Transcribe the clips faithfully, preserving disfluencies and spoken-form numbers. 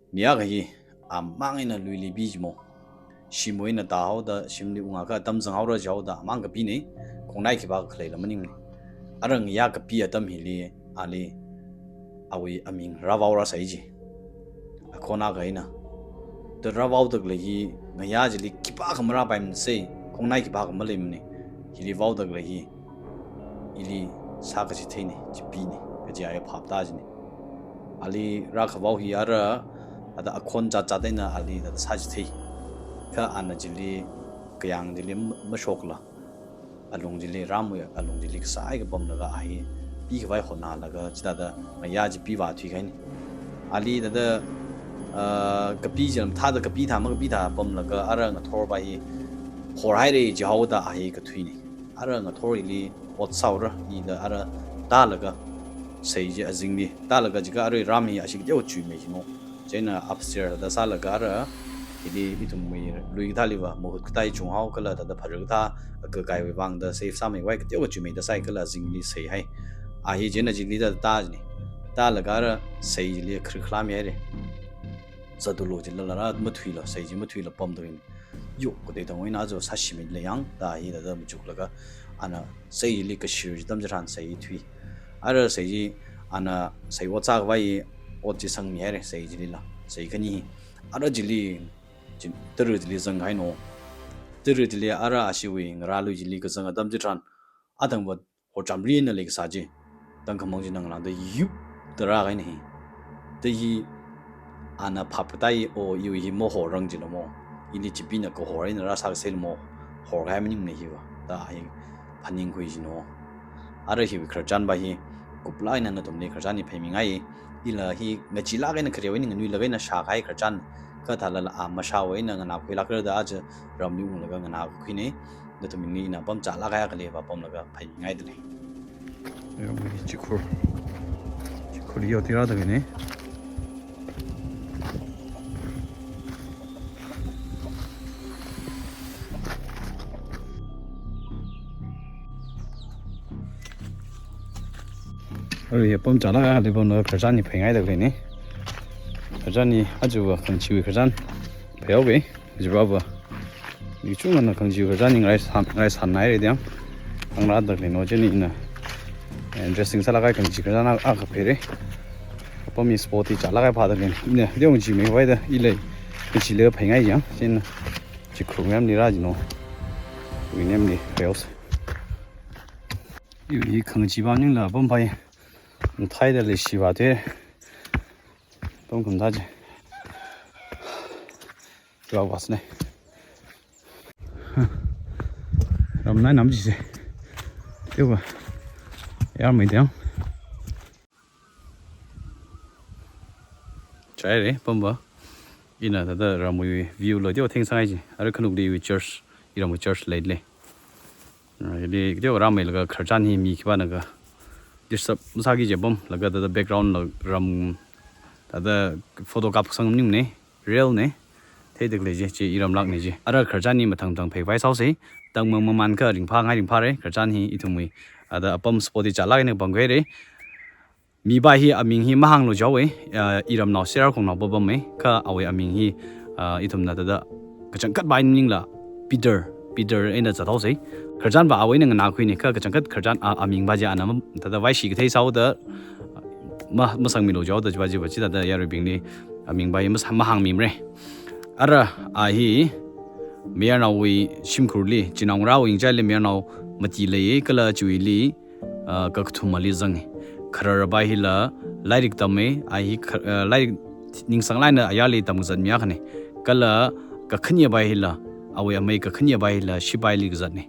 Ngayā kahi, amang eina luili pi jimo. Shimwui eina tāhaoda, shimli ungakha atam zanghaora jihaoda, amang kapine, khongnai khipākha khaleila maningmane. Ara ngayā kapi atam hili, ali, awui aming rāvaorāsai ji. Akhon akha eina. Da rāvaoda khalei hi, ngayā chili khipākha marāpaimasei, khongnai khipākha maleimane. Hili vaoda khalei hi, ili sākachitheine, chipine, kaji aya phap tā jine. Ali rākhavao hi ara, ada akhon chacha eina ali da sāchithei. Kha ana chili, kayāng chili ma-, mashokla. Alung chili ramwui, alung chili kasā eina kapamlaga a hi pikhavai hotnalaga chithāda ngayā chi pivā thuikahaine. Ali thāda, ah, kapi chi lam thāda kapi thā makapi thā pamlaga ara ngathorpa hi horhaire jihaoda a hi kathuine. Ara ngathor hili ot sāhaora, ida ara tālaga sei chi azingli tālaga jiakha arui ram hi ashi kateo chuimei jino. Chieina upstairs da sālaga ara, hili ithumwui lui kathāliva mahut kathā hi chunghao kala thāda pharu kathā, akakaiwui vangda safe sāmeikhavai kateo chuimeida sāi kala azingli seihai. A hi chieina chili da tā jine. Tālaga ara sei chili kharkhalam yaire. Zatulu chilala ara mathuila, sei chi mathuila pamda yin. Yo, katei thangwui eina jo sāshimei lei yang, da hi thāda machuklaga, ana sei chili kashir chi atam chitharan sei thui. Ara sei chi, ana sei ot sākhavai ot chi sangmihaire, sei chilila. Sei khani hi. Ara chili, chin, tara chili zangkahaino. Tara chili ara ashiwui ngarālui chili kazang atam chitharan, athangva horchamri eina leikasā chi, tangkhamang chi nganāda yup da rākahaine hi. Da hi ana phap katai o iwui hi mahorrang jilamo. Ili chipina kahor eina rāsākasei lamo. Horkahai maningmane hiva. Da hi phaningkhui jino. Ara hiwui khararchanpa hi kuplāk eina nathumli khararchan hi pheimingai. Ila hi ngacheelāk eina khareo eina nganuilāk eina shākahai khararchan. Kha thālala a mashāwui eina nganākhuilākra da aja ramli unglaga nganākhuine. Nathumli ina pamchālāk kahai akhali va pamlaga pheimingaidalei. Yo, chikhur. Chikhur yo tira da gane. Arui ya pamchālāk kahai akhali pamlaga khararchan hi pheingaidaleine. Khararchan hi aja va khangacheewui khararchan pheihaowe. Jiva va. Ni chungana khangacheewui khararchan hi ngarāi san, ngarāi sannaire diang. Khangarā dakleino chieina ina, eh, interesting sālāk kahai khangachee khararchan a, akha pheire. Apam hi spot hi chālāk kahai phāda len. Ina, deo ngacheemeivaida, ilei. Ngacheelaga pheingai yang. Chieina, chikhur mayamli rā jino. Wui mayamli, reels. Iwui khangacheepa maningla, apam phai. Thaida leishiva te. Apam khamtha chi. Two hours ne. Ramnai nam chi se. Teowa. Yarmei diang. Chaire, pamba. Ina thāda ramwui view lo teo thengsangai chi. Ara khanukli iwui church, iramwui church leile. Ah, hili teo rameilaga khararchan hi mi khipānakha disturb masāki je pamlaga thāda background la ram thāda photo kapsang maningmane, real ne, theidakhalei je, chi iramlākne je. Ara khararchan hi mathang mathang pheikhavai sāhaosei, tangmang mamānkha ringphāngai ringphāre, khararchan hi ithumwui, ada apam spot hi chālāk eina pamkhuire. Mipa hi aming hi mahānglu jihaowe, ah, iramnao Serar Khongnaopa pamme, kha awui aming hi, ah, ithumna thāda kachangkhatpa maningla Peter, Peter eina zathaosei. Khararchanpa awui eina nganākhuine, kha kachangkhat khararchan a, amingpa chi ana ma, thāda vaishi kathei sāhaoda, ma, masangmilu jihaoda chiva chiva chithāda yaruibingli amingpa hi mas-, mahāngmimare. Ara a hi mayarnaowui shimkhurli, chinaongarāwui ngachaili mayarnao mati lei kala chiwuili, ah, kakathumali zange. Khararpa hila lairik tamme, a hi kha-, ah, lairik ningsanglāk eina ayarli tamkazat mi akhane. Kala kakhanepa hila, awui amei kakhanepa hila shipaili kazatne.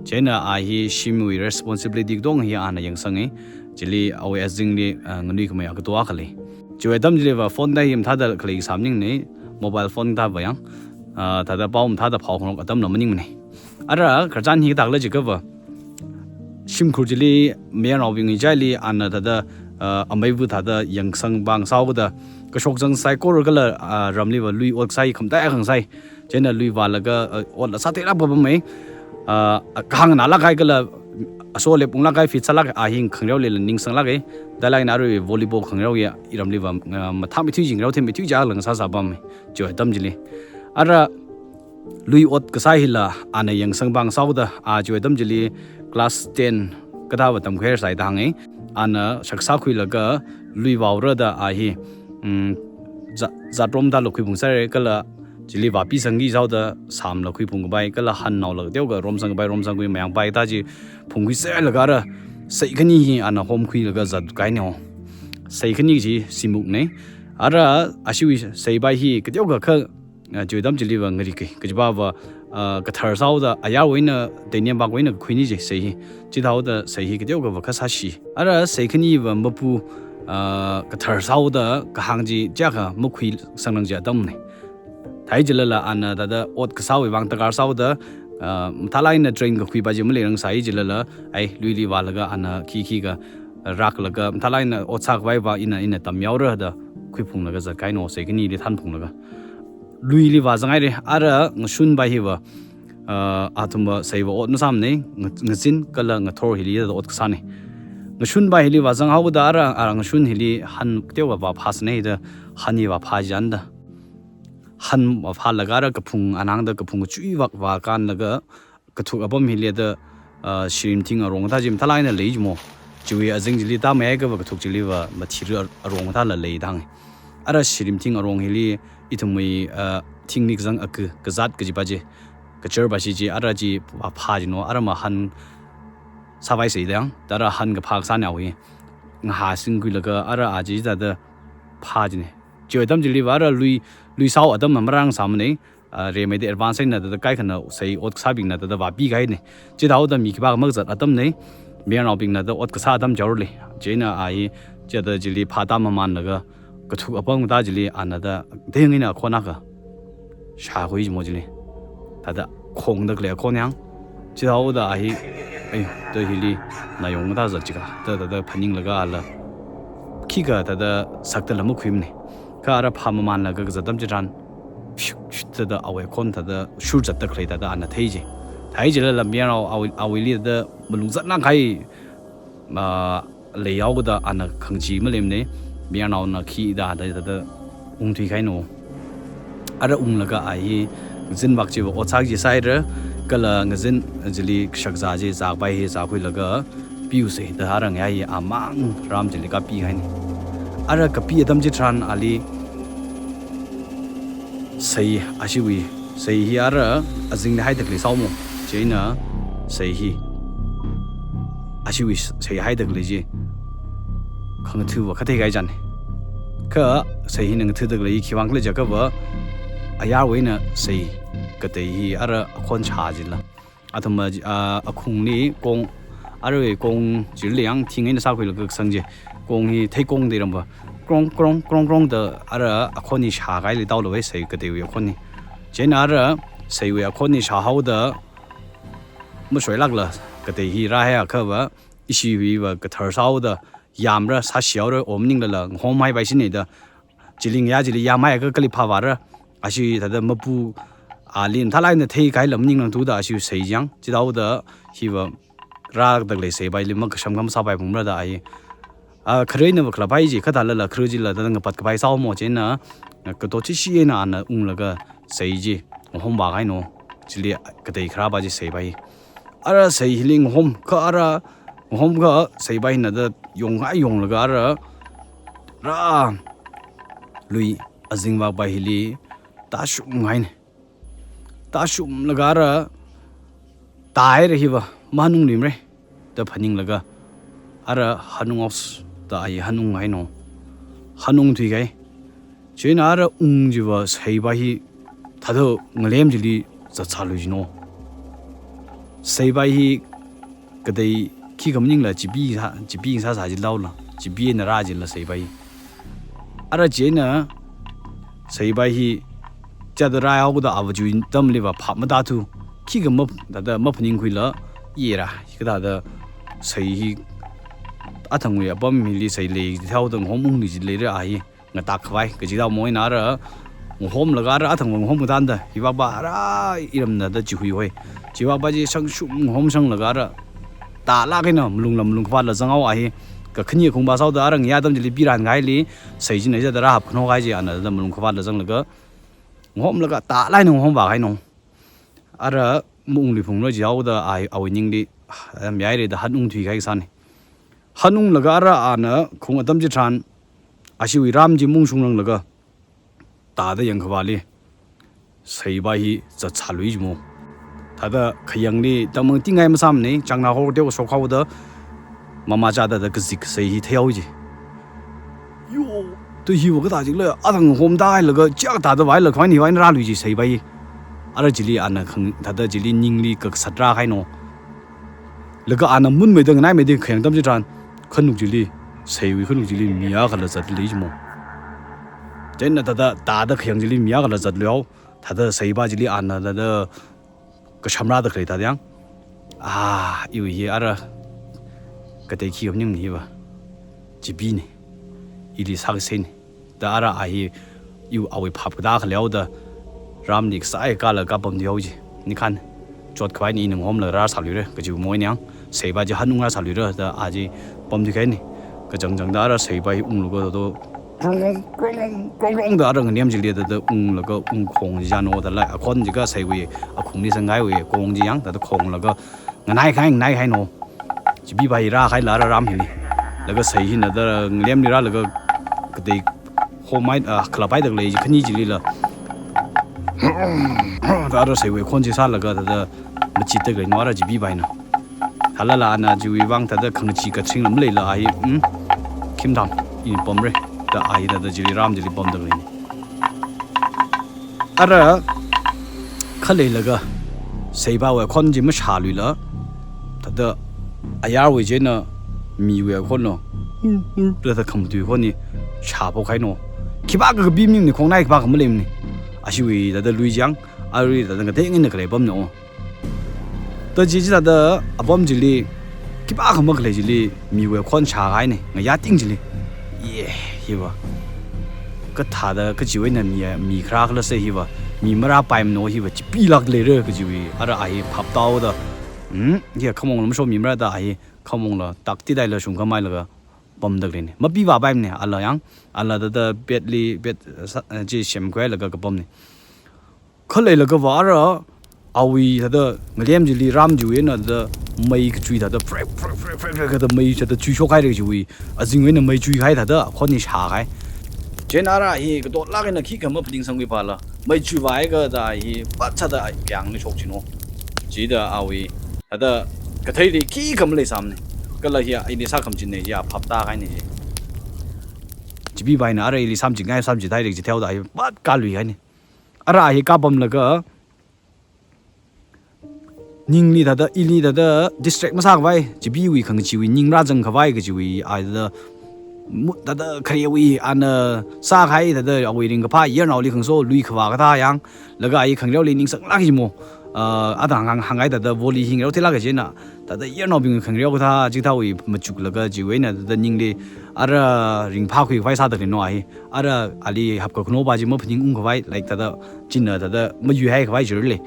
Chieina a hi shimwui responsibility katonga hi ana yangsange. Chili awui azingli, ah, nganuikhamei akathuwa khalei. Chiwui atam chiliva phone da hi mathāda khalei kasā maningne, mobile phone thāva yang, ah, thāda pao mathāda phao khangarok atamla maningmane. Ara khararchan hi kathākhala jiakhava, shimkhur chili mayarnaobing ngachaili ana thāda, ah, ameiva thāda yangsang pāng sāhaoda, kashok zang saikora kala, ah, ramliva lui ot sai khamtā khangasai. Chieina lui vālaga, ah, otla sātheilākpa pamme. Ah, kahāng nganālāk kahai kala, Aso lep unglāk kahai fit sālāk a hi khangareo lila ningsanglāka. Dalai na arui volleyball khangareo ya iramli va, uh, mathāmeithui chi ngareo themmeithui chi alang sāsā pam. Chiwui atam chili. Ara lui ot kasā hila ana yangsang pāng sāhaoda a chiwui atam chili class ten kathā va tamkhuihaisai da hānga. Ana shakzā khuilaga lui vaora da a hi, mm, za-, zatrom da la khuiphung sāra kala chili vāpisangki sāhaoda samla khuiphung kapai kala hannaola teokha romsang kapai romsangkhui mayangpai da chi phungkhui sālaga ara sei khani hi ana homkhuilaga zat kahaina. Sei khani chi simukna. Ara ashiwui seipai hi kateokha kha, ah, chiwui atam chili va ngarik kai. Kajiva va, ah, kathar sāhaoda ayarwui eina, teinempākwui eina kakhuina chi sei hi. Chithāhaoda sei hi kateokha va kha sāshi. Ara sei khani va mapu, ah, kathar sāhaoda kahāng chi chiyākha makhuisangrang chi atamna. Thai chilala ana thāda ot kasāwui vang takar sāhaoda, ah, mathālāk eina train kakhuipa chi maleirang sai chilala, ai, luili vālaga ana khi khikha rāklaga, mathālāk eina ot sākhavai va ina, ina tamyaora da khuiphunglaga zat kahaina sei khanili thanphunglaga. Luili vāzanghaira, ara ngashunpai hi va, ah, athumva seiva ot masāmana, nga-, ngazin kala ngathor hili da ot kasāna. Ngashunpai hili vāzanghaoda ara, ara ngashun hili han teokha vāphāsāna da, han hi vāphā chānda. Han vāphālaga ara kaphung anangda kaphung kachui vak vākānlaga kathuk apam hili da, ah, shirimthing arong thā chi mathālāk eina lei chimo. Chiwui azing chili tāmeiakha va kathuk chili va mathira arong thāla lei da hānga. Ara shirimthing arong hili ithumwui, ah, thingli kazang aka kazat kajipa chi, kachar pa shi chi, ara chi vāphā china, ara ma han sāvai sei da hāng, da ara han kaphā kasāna awui. Ngahā singkhuilaga ara a chi thāda phā china. Chiwui atam chili va ara lui, lui sāhao atam ma marāsāmana, ah, rimeida advance eina thāda kaikhana sei ot kasābingna thāda vāpi kahaina. Chithāhaoda mi khipākha makazat atamna, mayarnaobingna thāda ot kasā atam chaorli. Chieina a hi, chithāda chili phātā mamanlaga, kathuk apam kathā chili ana thāda, thing eina akhon akha shākhui chimo chili. Thāda khongda khalei akhon yang. Chithāhaoda a hi, ai, da hili nayong kathā zat chikha, da, da, da phaninglaga ala khikha thāda sakda la makhuimana. Kha ara phā mamanlaga kazat atam chitharan, shuk, shuk, thāda awui akhon thāda shur zatda khalei thāda ana thei chi. Thei chilala mayarnao awui, awuili thāda malungzatnā kahai, ah, leihaoda ana khangachee maleimana, mayarnaona khi da da da da ungthui kahaina. Ara unglaga a hi ngazin vak chiva ot sāki chi sāhaira, kala ngazin chili shakzā chi zākapai hi zākhuilaga piusei da ara ngayā hi amang ram chili kapi kahaina. Ara kapi atam chitharan ali sei ashiwui, sei hi ara azingli haida khalei sāhaomo, chieina sei hi ashiwui sei haida khalei chi khangatha va khathei kahai chān. Kha sei hina ngathatak lei khiwui vang khala jiakha va ayarwui eina sei katei hi ara akhon shā chila. Athumva, ah, akhungli kong, arui kong chili yang thing eina sākhuilaga kasang chi. Kong hi theikong da iramva. Krong, krong, krong, krong da ara akhon hi shākahaili taolāva sei kateiwui akhon hi. Chieina ara seiwui akhon hi shāhaoda mashoilākla katei hi rāhaiakha va, ishiwui va kathar sāhaoda yamra sāshihaora om ninglala ngahomhaipai shina da. Chili ngayā chili yamhaiakha kali phāvāra. Ashi thāda mapu ali mathālāk eina theikahaila maninglāngthuda ashi sei yang. Chithāhaoda hiva rāda khalei seipaili makasham khamasāpai phungra da a hi. Ah, kharena va khalāpai chi, kha thālala khare chila thāda ngapat kapai sāhaomo chieina, ah, kato chishi eina ana unglaga sei chi ngahomvā kahaina. Chili katei kharāpa chi seipai. Ara sei hili ngahom, kha ara ngahomkha seipa hina thāda yonghai yonglaga ara rā lui azing vakpa hili tāshung kahaina. Tāshunglaga ara tāhaira hiva, mahanungluimara da phaninglaga ara hanunghaosa da a hi hanung kahaina. Hanungthui kahai. Chieina ara ung chiva seipa hi thāda ngalem chili zatsālui china. Seipa hi katei khikha maningla chipi sā, chipi sāsā chilaola, chipi eina rā chila seipa hi. Ara chieina seipa hi chithāda rāhaoda ava chiwui atamli va phap matāthu, khikha ma, thāda maphaningkhuila, yera, kathāda sei hi athangwui apam hili sei lei, thāhaoda ngahom ungli chileira a hi. Ngatak khavai, kaji thāhaomo eina ara ngahomlaga ara athangva ngahom katānda, hivakpa ara iramna da chihuihoi. Chivakpa chi shangshum ngahomshanglaga ara tālāk eina malungla malung khavātla zanghaowa hi. Kakhane khaung vāsāhaoda ara ngayā atam chili pirān kahaili, sei china hithāda rāhap khanao kahai chi ana thāda malung khavātla zanglaga, ngahomlaga tālāk eina ngahomvā kahaina. Ara maungluiphungra jihaoda a, awui ningli, ah, mayāire da hanungthui kahai kasāna. Hanunglaga ara ana khaung atam chitharan, ashiwui ram chi maungshungranglaga, tāda yangkhavāli, seipā hi zatsālui jimo. Thāda khayangli, tangmang tingai masāmana, chāngnā hor teo shokhaoda, mamachāda thāda kazik kasei hi theihao ji. Yo, tu hiva kathā jikla, athang homda hailaga, chak tāda vālaga, khavai ni vāna rālui ji seipā hi. Ara chili ana khang, thāda chili ningli kakasat rākahaina. Laga ana munmeida nganaimeida khayang atam chitharan, khanuk chili, seiwui khanuk chili mi akhala zatlei jimo. Chieina thāda, tāda khayang chili mi akhala zatluihao, thāda seipā chili ana thāda kasham rāda khalei thāda yang. Ah, iwui hi ara katei khi khamning hiva. Chibina. Ili sākaseina. Da ara a hi iwui awui phap katā khaleihaoda ramli kasā eina kālaga pamthuihao ji. Nikhan, chot khavai ni ina ngahomlaga rāsāluira, kajiwui moina yang, seipā chi hanung rāsāluira, da a chi pamthui kahaina. Kachangchangda ara seipā hi unglaga thāda, krong, krong, krong, krong da ara ngalem chili thāda unglaga ungkhong chi jano da la, akhon chi kaseiwui, akhungli sangkahaiwui, khong chi yang, thāda khonglaga, nganai kahai, nganai kahaina. Chibipā hi rākahaila ara ram hili. Laga sei hina thāda ngalemli rālaga katei homhai, ah, khalaphaida khalei chi khani chilila. Da ara seiwui khon chi sālaga thāda machitda khaleina ara chibipā hina. Thālala ana chiwui vang thāda khangachee kachingla maleila a hi, mm, khimthang, ina pamra. Da a hi thāda chili ram chili pamda khaleina. Ara khaleilaga seipāwui khon chi mashāluila, thāda ayarwui chieina miwui khonlo, thāda khamatui khon hi shāphok kahaina. Khipākha kapi maningmana, khongnai khipākha maleimana. Ashiwui thāda lui chi yang, arui thāda ngatei ngateina khalei apamna o. Da chi chithāda apam chili, khipākha makhalei chili, miwui khon shākahaina, ngayā ting chili. Ye, hiva. Kathāda, kachiwui eina mi, mi kharā khala sei hiva. Mi marāpaimana hiva, chipilāk leira kajiwui. Ara a hi phap tāhaoda. Hmm, ya khamongla mashomimara da a hi, khamongla taktidaila shungkhamhailaga pamda khaleina. Mapivāpaimana, ala yang, ala thāda bed li, bed, sa, chi semkhuilaga kapamna. Khaleilaga va ara, awui thāda ngalem chili ram chiwui eina thāda mei kachui thāda frek, frek, frek, frek, frek, thāda mei thāda chuishok kahaira chiwui. Azingwui eina mei chuikahai thāda khon hi shākahai. Chieina ara hi katoklāk eina khikha maphaningsangkhuipala. Mei chuivāakha da hi pat sāda yangli shok chino. Chida awui, thāda katheili khikha maleisāmana. Kala hi a, ili sākhamachinna hi a phap tākahaina chi. Chibipā hina ara ili sāmachingai, sāmachithai lei chi theoda hi pat kāluikahaina. Ara hi kāpamlaga, ningli thāda, ili thāda distract masākhavai, chibiwui khangacheewui ning rāzangkhavai kajiwui, a thāda, mu-, thāda kharewui ana sākahai, thāda awui ringkaphā yarnaoli khangaso, lui khavā kathā yang, laga a hi khangareoli ningsanglāk jimo. Ah, athang hāng, hānghai thāda voli hi ngareo theilāk kaji eina, thāda yarnaobing khangareo kathā, chikathāwui machuklaga chiwui eina thāda ningli, ara ringphākhuikhavai sāda khaleina a hi. Ara ali hapkakhano pa chi maphaningungkhavai, like, thāda china thāda mayuihaikhavai chili.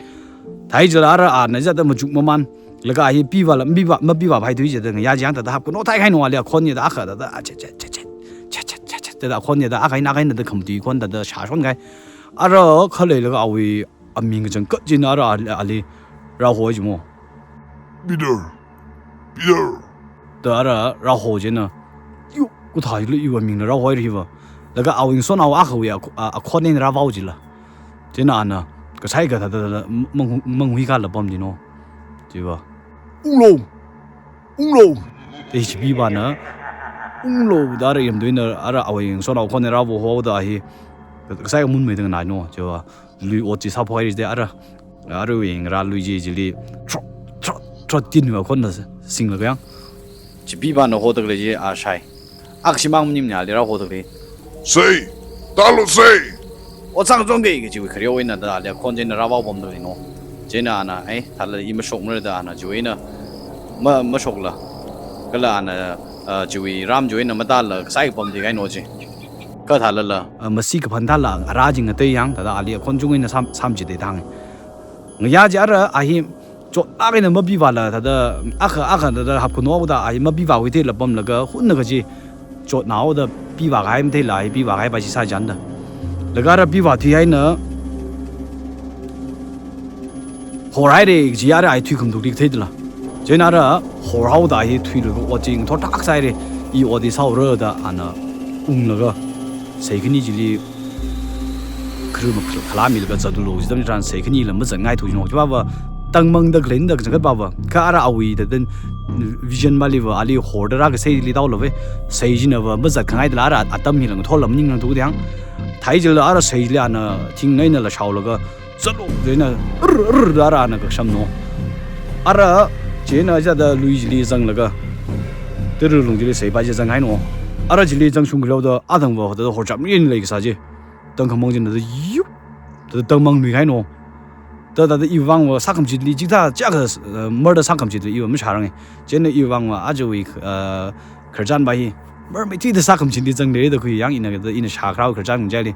Thai chila ara ana chithāda machuk mamān, laga a hi pivāla, mapivā, mapivāpaithui chithāda ngayā chi yang thāda hapkhanao thai kahaina ali akhon hi thāda akha thāda, a, cha, cha, thāda akhon hi thāda akha eina akha eina thāda khamatui khon thāda shāshonkahai. Ara khaleilaga awui aming kachangkhat china ara ali, ali rāhoi jimo. Peter. Peter. Da ara rāho chieina. Yo, kathā chila iwui amingna rāhoira hiva. Laga awui ngasotnao akhawui a, a, akhon eina rāvao chila. Chieina ana, kasai kathāda, thāda, mang, manghuikhala pamdino. Chiva. Unglo! Unglo! Da hi chibipana, unglo da ara yamduina ara awui ngasotnao akhon eina rāvaohaoda hi. Kasai kamun meida nganaino, chiva. Lui ot chi sāphokhaira da ara, aruiwui ngarā lui chi chili, trot, trot, trot tinva khonna singlaga yang. Chibipana hoda khalei chi a shai. Akshimang maningmana ali rāhoda khalei. Sei! Tālu sei! Ot sāngachonga kajiwui khareo eina thāda ali akhon chieina rāvaopamda khaleino. Chieina ana, ai, thāla i mashokmara da ana chiwui eina ma, mashokla. Kala ana, ah, chiwui ram chiwui eina matāla kasai kapamthui kahaino chi. Kathālala, ah, masi kaphan thāla, ara chi ngatei yang, thāda ali akhon chungwui eina sām, sāmachithei thang. Ngayā chi ara a hi, Chotlāk eina mapivāla thāda, akha, akha thāda hapkhanao da, ai mapivāwui theila pamlaga, hunna kaji, chotnao da pivākahai matheila, ai pivākahaipa chi sāchānda. Laga ara pivāthui eina, horhaira kaji ara ai thuikhamdukli theidala. Chieina ara horhaoda ai thuilaga ot chi ngathor thak sāhaira, i ot hi sāhaora da ana unglaga, saikhani chili kharu makhalāmilaga zatlu jidam tharan saikhanila mazatngaithu jino. Chiva va tangmangda khalei da kachangkhatva va. Kha ara awui thāda vision maliva ali horda rākasaili taolava. Sai china va mazatkhangaidala ara atam hila ngathorla maningnangthu dang. Thai chila ara saili ana thing ngainala shaolaga zatlu, chieina, rr, rr, da ara ana kakshamno. Ara, chieina chithāda lui chili zanglaga, tara lung chili saipa chi zanghaino. Ara chili zangshung khaleo da, athang va, thāda horchap rin leikasā chi. Tangkhamang china thāda yup, thāda tangmang nuihaino. Thāda, thāda iwui vang va sākhamachitli chithā, chaka, eh, marda sākhamachitli iva mashārange. Chieina iwui vang va, ajawui, eh, khararchanpa hi, marmeithuida sākhamachitli zanglei da khui yang ina, ina shākharao khararchan ngachaili.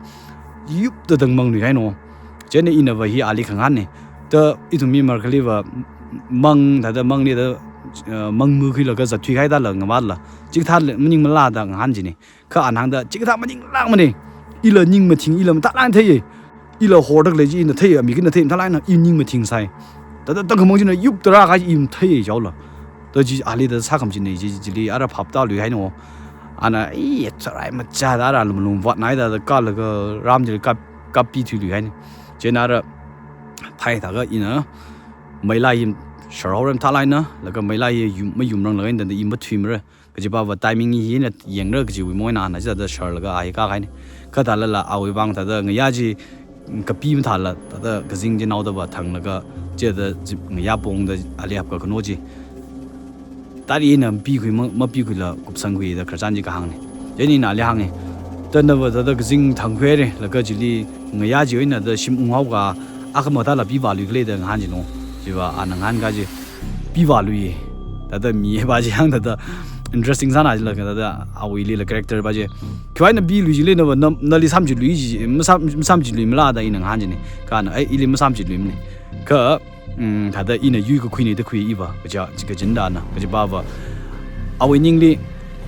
Yupda tangmang nuihaino. Chieina ina va hi ali khangahānne. Thāda ithum mi markhali va mang, thāda mangli thāda, eh, mang makhuilaga zatthuikahai thāla ngavātla. Chikathā le, maning malāda ngahān chine. Kha ana hāngda, chikathā maninglākmane. Ila ning mathing, ila mathālāk theiye. Ila horda khalei chi ina theiye, mi khina thei mathālāk eina, i ning mathingsai. Thāda tangkhamang china yupda rākahai chi i matheiye jaola. Thāda chi ali thāda sākhamachinne chi, chili ara phap tāluihaino. Ana, i, charai machāda ara lumlum vatnaida, thāda kālaga ram chili kap, kappi thuiluihaine. Chieina ara phai thākha ina, meilā hi sharhaora mathālāk eina, laga meilā hi yum, mayumranglāk eina thāda i mathuimara. Kajipa va timing hi ina yangra kajiwui maina ana chithāda sharlaga ai kākahaine. Kha thālala awui vang thāda ngayā chi kapi mathāla thāda kazing chi naoda va thanglaga chithāda chi ngayā pongda ali hapkakhano chi. Tari ina mapikhui ma, mapikhuila kupsangkhuida khararchan chi kahāngne. Chieina ina ali hānge. Thāda va thāda kazing thangkhuire, laga chili ngayā chiwui eina thāda shim unghaoka, akha mathāla pivālui khala da ngahān chino. Chiva ana ngahānka chi pivālui. Thāda mipa chi yang thāda interesting sāna chila thāda awuilila character pa chi. Khiwui eina pilui chili nava na, nali sāmachilui chi, masām, masāmachilui mala da ina ngahān chine. Kha ana, ai, ili masāmachilui mane. Kha, mm, thāda ina yuikakhuine da khui iva, kaja, kajinda ana, kajipa va. Awui ningli,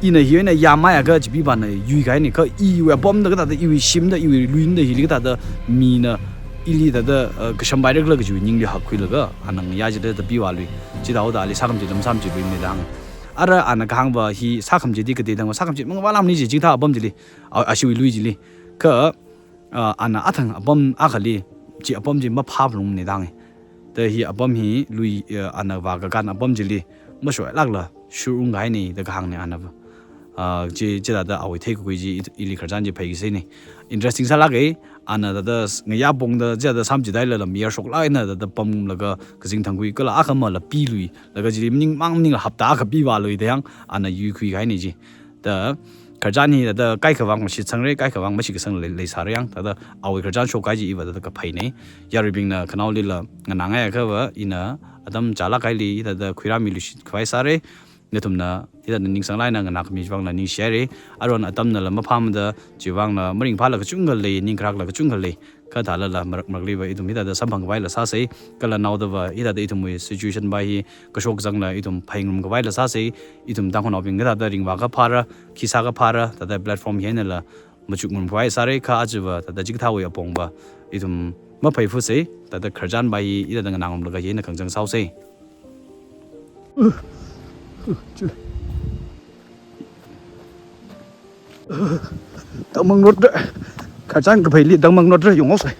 ina hi eina yāmhaiakha chipipana yuikahaine, kha iwui apamda kathāda, iwui shimda, iwui luida hili kathāda, mina, ili thāda, eh, kashampaira khala kajiwui ningli hakkhuilaga, ana ngayā chithāda pivālui, chithāhaoda ali sākhamachitla masāmachiluimane da hānge. Ara ana kahāngva hi sākhamachit hi katei thangva sākhamachit mangavālākmane chi, chikathā apam chili, a, ashiwui lui chili. Kha, ah, ana athang apam akhali, chi apam chi maphāphalungmane da hānge. Thāda hi apam hi lui, eh, ana vākakān apam chili mashoilākla shurungkahaine da kahāngne ana va. Ah, chi, chithāda awui theikakhui chi i, ili khararchan chi phaikasaine. Interesting sālāke, ana thāda s-, ngayā pongda chithāda sāmachithailala mayar shoklāk eina thāda pamlaga kazing thangkhui kala akhamala pilui, laga chili maningmang maningla hapta akha pivālui da yang ana yuikhuikahaine chi. Thāda khararchan hi thāda kaikha vang mashitsangre, kaikha vang mashitkasang lei, leisāra yang, thāda awui khararchan shokkahai chi iva thāda kaphaine. Yaruibingna khanaolila nganāngaiakha va, ina atam chālāk kahaili, thāda khuirāmiluishit khavai sāre, nathumna, hithāda ningsanglāk eina nganākhami chiwui vangla ningshihaire, aruihon atamnala maphāmada, chiwui vangla maringphāla kachungkha lei, ningkharakla kachungkha lei, kha thālala marak marakli va ithum hithāda samphang khavaila sāsei, kala naoda va hithāda ithumwui situation pa hi kashok kazangla ithum phaningngarum khavaila sāsei, ithum Tangkhulnaobing kathāda ringvā kaphāra, khi sākaphāra, thāda platform hi einala machukngarum khavai sāre, kha aja va thāda chikathāwui apong va ithum maphaiphusei, thāda khararchan pa hi hithāda nganāngarumlaga hi eina khangachang sāhaosei. Tangmang notra. Khararchan kaphaili tangmang notra, yanghaosei.